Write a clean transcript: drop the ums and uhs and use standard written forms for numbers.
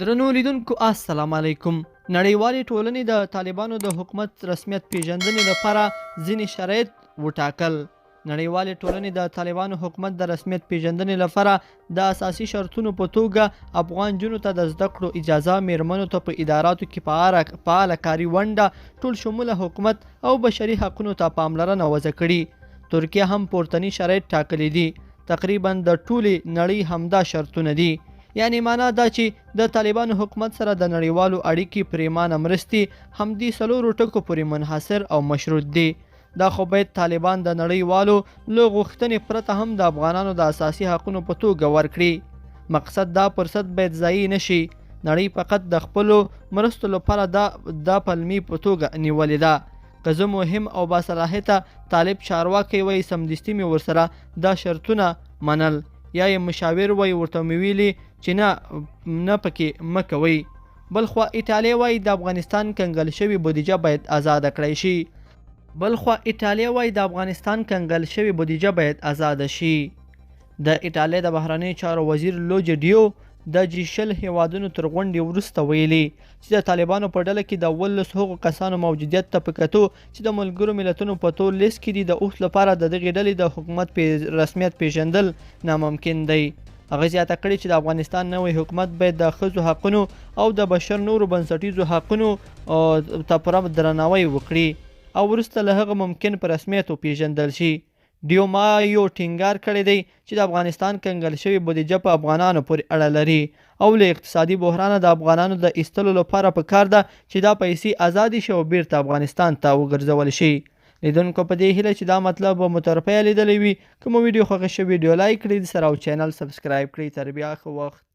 درنو لیدونکو السلام علیکم. نړیوالې ټولنې د طالبانو د حکومت رسمیت پیژندنې لپاره ځینې شرایط وټاکل. نړیوالې ټولنې د طالبانو حکومت د رسمیت پیژندنې لپاره د اساسي شرطونو په توګه افغان نجونو ته د زده کړو اجازه، میرمنو ته په اداراتو کې فعاله کاري ونډه، ټول شموله حکومت او بشري حقونو ته پاملرنه وضع کړي. ترکیه هم پورتني شرایط ټاکلي دي. تقریبا د ټولې نړۍ همدا شرطونه دي. یعنې معنا دا چې د طالبانو حکومت سره د نړیوالو اړیکې پریمانه مرستې همدې څلورو ټکو پورې منحصر او مشروط دي. دا خو باید طالبان د نړۍ والو له غوښتنې پرته هم د افغانانو د اساسي حقونو په توګه ورکړي. مقصد دا فرصت باید ضایع نه شي. نړۍ فقط د خپلو مرستو لپاره دا دا پلمې په توګه نیولې ده. که زه مهم او باصلاحیته طالب چارواکی وای، سمدستي مې ورسره دا شرطونه منل، یا یې مشاور وای ورته مې ویلي چې نه نه پکې مه کوئ. بلخوا ایټالیا وایي د افغانستان کنګل شوې بودیجه باید ازاده کړای شي. بلخوا ایټالیا وایي د افغانستان کنګل شوې بودیجه باید ازاده شي. د ایټالیا د بهرنیو چارو وزیر لوجي ډیو د جي 20 هېوادونو تر غونډې وروسته ویلي چې د طالبانو په ډله کې د 17 هغو کسانو موجودیت ته په کتو چې د ملګرو ملتونو په تور لیست کې دي، د اوس لپاره د دغې ډلې د حکومت رسمیت پیژندل ناممکن دی. هغه زیاته کړې چې د افغانستان نوی حکومت باید د ښځو حقونو او د بشر نورو بنسټیزو حقونو ته پوره درناوی وکړي او وروسته له هغه ممکن په رسمیت وپیژندل شي. ډیومایو ټینګار کړی دی چې د افغانستان کنګل شوې بودیجه په افغانانو پورې اړه لري او له اقتصادي بحرانه د افغانانو د ایستلو لپاره په کار ده چې دا پیسې ازادې شي او بیرته افغانستان ته وګرځول شي. لیدونکو په دې هیله چې دا مطلب به مو تر پایه لیدلی وي. که مو ویډیو خوښه شوه، ویډیو لایک کړئ، سره او چینل سبسکرایب کړئ. تر بیا، ښه وخت.